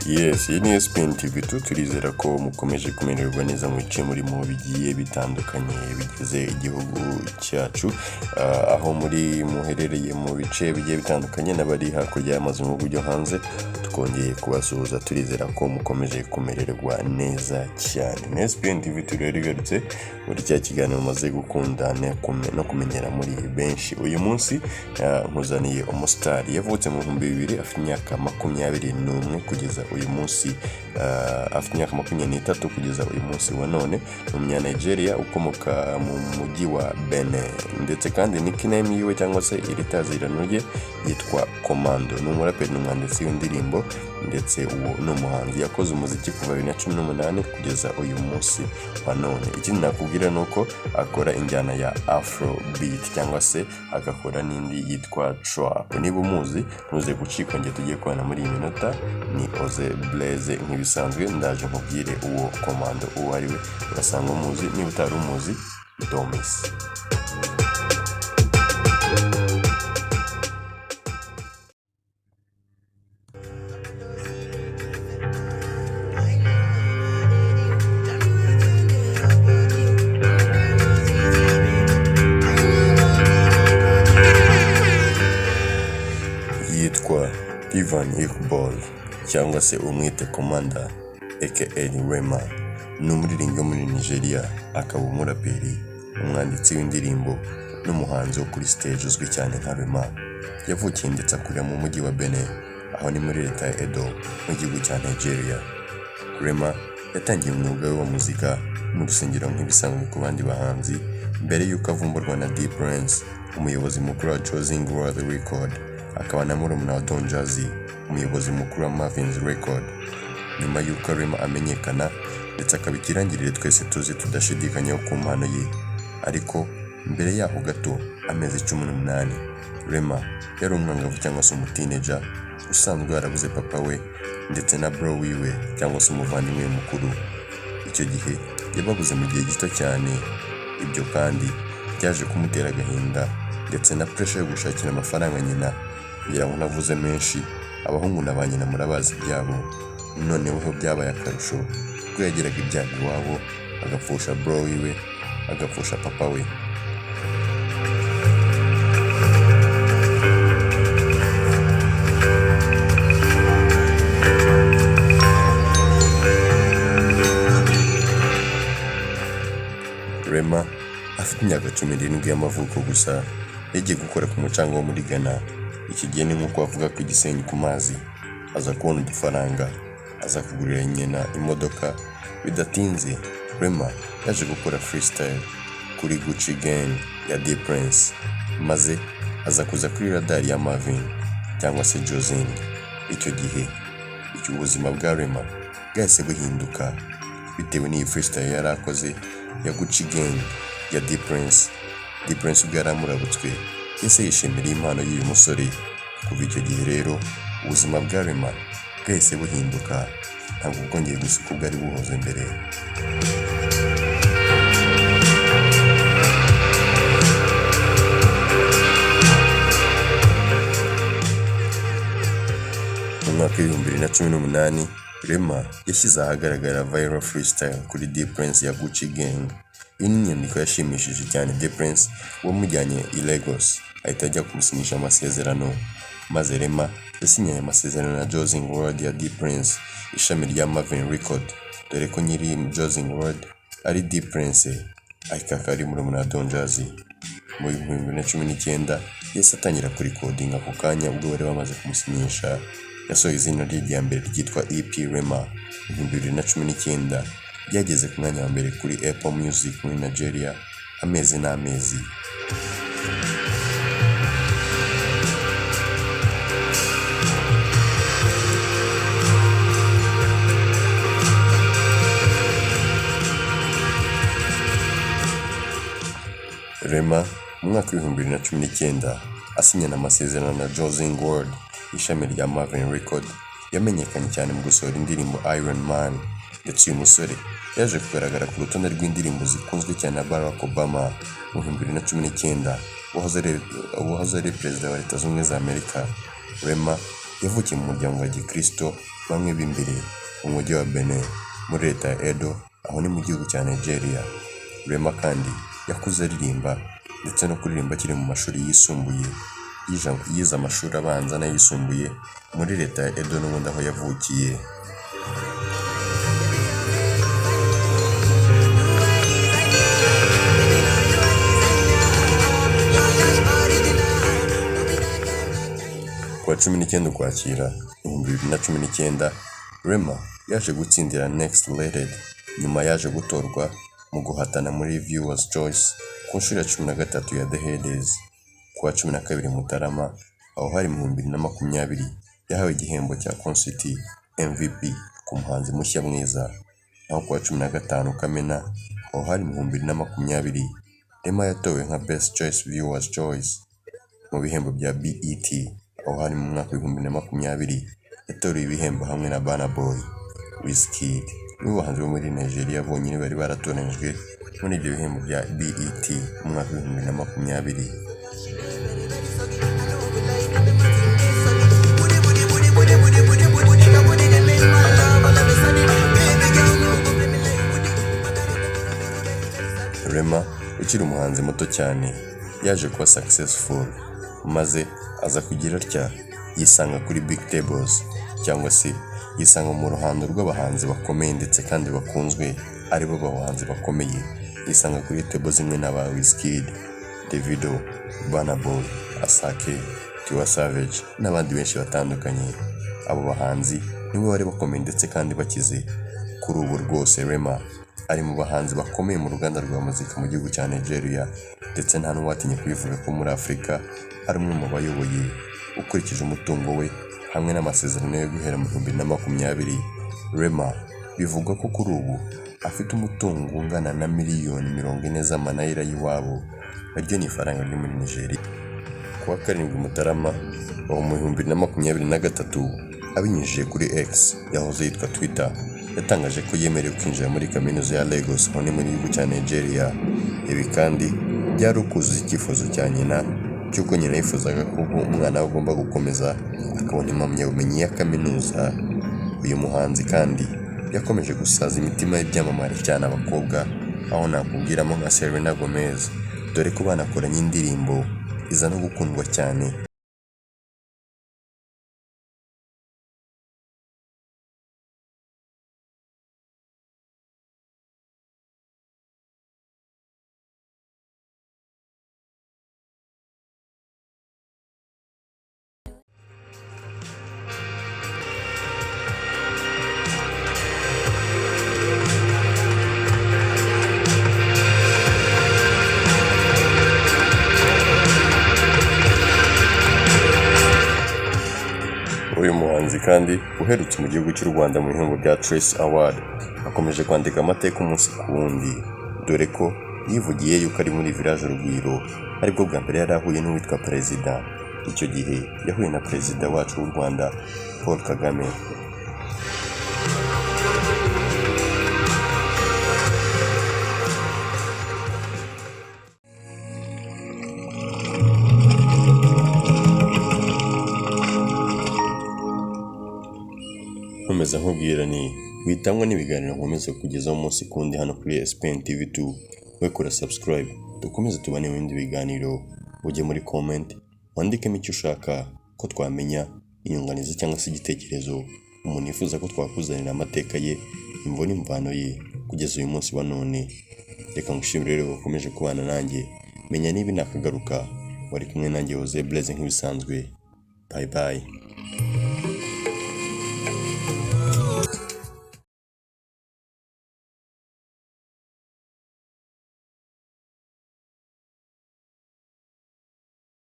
Yes, iyi ni SPN TV2. Turizera ko mukomeje kumererwa neza mu bice murimo bigiye bitandukanye bigize igihugu cyacu, aho muri muherereye mu bice bigiye bitandukanye n'abari hakurya y'amazu mu bihugu byo hanze, twongeye kubasuhuza. Turizera ko mukomeje kumererwa neza cyane. Ni SPN TV2 rero igarutse muri cya kiganiro mumaze gukunda no kumenyera muri benshi. Uyu munsi nkuzaniye umusitari yavutse mu 2000, afite imyaka 21 kugeza uyu munsi, afite imyaka 23 kugeza uyu munsi wa none. Ni umunya-Nigeria ukomoka mu mujyi wa Benin, ndetse kandi nickname yiwe cyangwa se iritazirano rye yitwa Commando. Ni umuraperi, ni umwanditsi w'indirimbo, ndetse uwo ni umuhanzi. Yakoze umuziki kuva 2018 kugeza uyu munsi wa none. Ikindi nakubwira ni uko akora injyana ya Afrobeat cyangwa se agakora n'indi yitwa Trap. Niba umuzi, ntuze gucikwa, njye tugiye kubana muri iyi minota ni Oze Blaze. Nk'ibisanzwe ndaje nkubwire uwo Commando uwo ari we. Urasanga umuzi, niba utari umuzi, don't miss. Yitwa Ivan Iqbal cyangwa se umwite Commander aka Rema. Ni umuririmbyi wo muri Nigeria, akaba umuraperi, umwanditsi w'indirimbo n'umuhanzi wo kuri stage uzwi cyane nka Rema. Yavukiye ndetse akurira mu mujyi wa Benin, aho ni muri leta ya Edo mu gihugu cya Nigeria. Rema yatangiye umwuga we wa muzika mu rusengero nk'ibisanzwe ku bandi bahanzi, mbere y'uko avumburwa na D Prince, umuyobozi mukuru wa Choosing World Record, akaba na murumuna wa Don Jazzy, umuyobozi mukuru wa Marvin's Record. Nyuma y'uko Rema amenyekana ndetse akaba ikirangirire twese tuzi tudashidikanyaho ku mpano ye, ariko mbere yaho gato amezi 18, Rema yari umwangavu cyangwa se umuteenager usanzwe yarabuze papa we ndetse na bro wiwe cyangwa se umuvandimwe we mukuru. Icyo gihe yababuze mu gihe gito cyane. Ibyo kandi byaje kumutera agahinda ndetse na pressure yo gushakira amafaranga nyina. Ngira ngo ntavuze menshi, abahungu na ba nyina murabazi ibyabo. Noneho byabaye akarusho ubwo yageraga ibyago iwabo, agapfusha bro wiwe, agapfusha papa we. Rema afite imyaka 17 y'amavuko gusa, yagiye gukora ku mucanga wo muri Ghana. Iki gihe ni nk'uko bavuga ko igisenyi ku mazi. Aza kubona udufaranga, aza kugurira nyina imodoka. Bidatinze Rema yaje gukora freestyle kuri Gucci Gang ya D Prince, maze aza kuza kuri radar ya Marvin cyangwa se Josing. Icyo gihe icyo ubuzima bwa Rema bwahise buhinduka bitewe n'iyi freestyle yari akoze ya Gucci Gang ya D Prince. D Prince ubwo yari amurabutswe, yahise yishimira impano y'uyu musore. Kuva icyo gihe rero ubuzima bwa Rema bwahise buhinduka, ntabwo bwongeye gusa uko bwari buhoze mbere. Mu mwaka w'2018, Rema yashyize ahagaragara viral freestyle kuri D Prince ya Gucci Gang. Iyi ni inyandiko yashimishije cyane D Prince wamujyanye i Lagos, ahita ajya kumusinyisha amasezerano. Maze Rema yasinyanye amasezerano na Josing World ya D Prince, ishami rya Marvin Record, dore ko nyiri Josing World ari D Prince, ariko akaba ari murumuna wa Don Jazzy. Mu 2019 yahise atangira kurikodinga ako kanya ubwo bari bamaze kumusinyisha. Yasohoye izina rye rya mbere ryitwa EP Rema mu 2019, ryageze ku mwanya wa mbere kuri Apple Music muri Nigeria amezi n'amezi. Rema mu mwaka w'2019 asinyana amasezerano na Josing World, ishami rya Marvin Record. Yamenyekanye cyane mu gusohora indirimbo Iron Man, ndetse uyu musore yaje kugaragara ku rutonde rw'indirimbo zikunzwe cyane na Barack Obama mu 2019, wahoze ari perezida wa Leta Zunze Ubumwe za Amerika. Rema yavukiye mu muryango wa gikristo bamwe b'imbere mu mujyi wa Benin muri leta ya Edo, aho ni mu gihugu cya Nigeria. Rema kandi yakuze aririmba ndetse no kuririmba akiri mu mashuri yisumbuye, yize amashuri abanza n'ayisumbuye muri leta ya Edo n'ubundi aho yavukiye. Ku wa 19 Ukwakira 2019, Rema yaje gutsindira Next Rated, nyuma yaje gutorwa mu guhatana muri Viewers Choice ku nshuro ya 13 ya The Headies. Ku wa 12 Mutarama, aho hari mu 2020, yahawe igihembo cya Concert MVP ku muhanzi mushya mwiza. Naho ku wa 15 Kamena, aho hari mu 2020, Rema yatowe nka Best Choice Viewers Choice mu bihembo bya BET, aho hari mu mwaka wa 2020, yatorewe ibihembo hamwe na Burna Boy, Wizkid nibo bahanzi bo muri Nigeria bonyine bari baratoranyijwe muri ibyo bihembo bya BET mu mwaka wa 2020. Rema ukiri umuhanzi muto cyane yaje kuba successful, maze aza kugira atya yisanga kuri big tables, cyangwa se yisanga mu ruhando rw'abahanzi bakomeye ndetse kandi bakunzwe, aribo bahanzi bakomeye, yisanga kuri table zimwe n'aba Wizkid, Davido, Burna Boy, Asake, Tiwa Savage n'abandi benshi batandukanye. Abo bahanzi nibo bari bakomeye ndetse kandi bakize. Kuri ubu rwose Rema ari mu bahanzi bakomeye mu ruganda rwa muzika mu gihugu cya Nigeria, ndetse nta n'uwatinya kubivuga ko muri Afurika ari umwe mu bayoboye ukurikije umutungo we hamwe n'amasezerano yo guhera mu 2020. Rema bivugwa ko kuri ubu afite umutungo ungana na miliyoni 40 z'amanayira y'iwabo, naryo ni ifaranga ryo muri Nigeria. Ku wa 7 Mutarama wa mu 2023, abinyujije kuri X yahoze yitwa Twitter, yatangaje ko yemerewe kwinjira muri kaminuza ya Lagos, aho ni mu gihugu cya Nigeria. Ibi kandi byari ukuzuza icyifuzo cya nyina cy'uko nyina yifuzaga ko umwana we agomba gukomeza akabona impamyabumenyi ya kaminuza. Uyu muhanzi kandi yakomeje gusaza imitima y'ibyamamare cyane abakobwa, aho nakubwiramo nka Selena Gomez, dore ko banakoranye indirimbo iza no gukundwa cyane. Uyu muhanzi kandi uherutse mu gihugu cy'u Rwanda mu bihembo bya Trace Award, akomeje kwandika amateka umunsi ku wundi, dore ko yivugiye yuko ari muri Village Urugwiro aribwo bwa mbere yari ahuye n'uwitwa Perezida. Icyo gihe yahuye na Perezida wacu w'u Rwanda Paul Kagame. Nkomeza nkubwira ni witangwa n'ibiganiro nkomeza kukugezaho umunsi ku wundi hano kuri SPN TV2, we kora subscribe dukomeze tubane mu bindi biganiro, ujye muri comment wandikemo icyo ushaka ko twamenya, inyunganizi cyangwa se igitekerezo umuntu yifuza ko twakuzanira amateka ye, imvo n'imvano ye kugeza uyu munsi wa none. Reka ngushimire rero wakomeje kubana nanjye, menya niba nakagaruka. Wari kumwe nanjye Jose Blaise nk'ibisanzwe. Bye bye.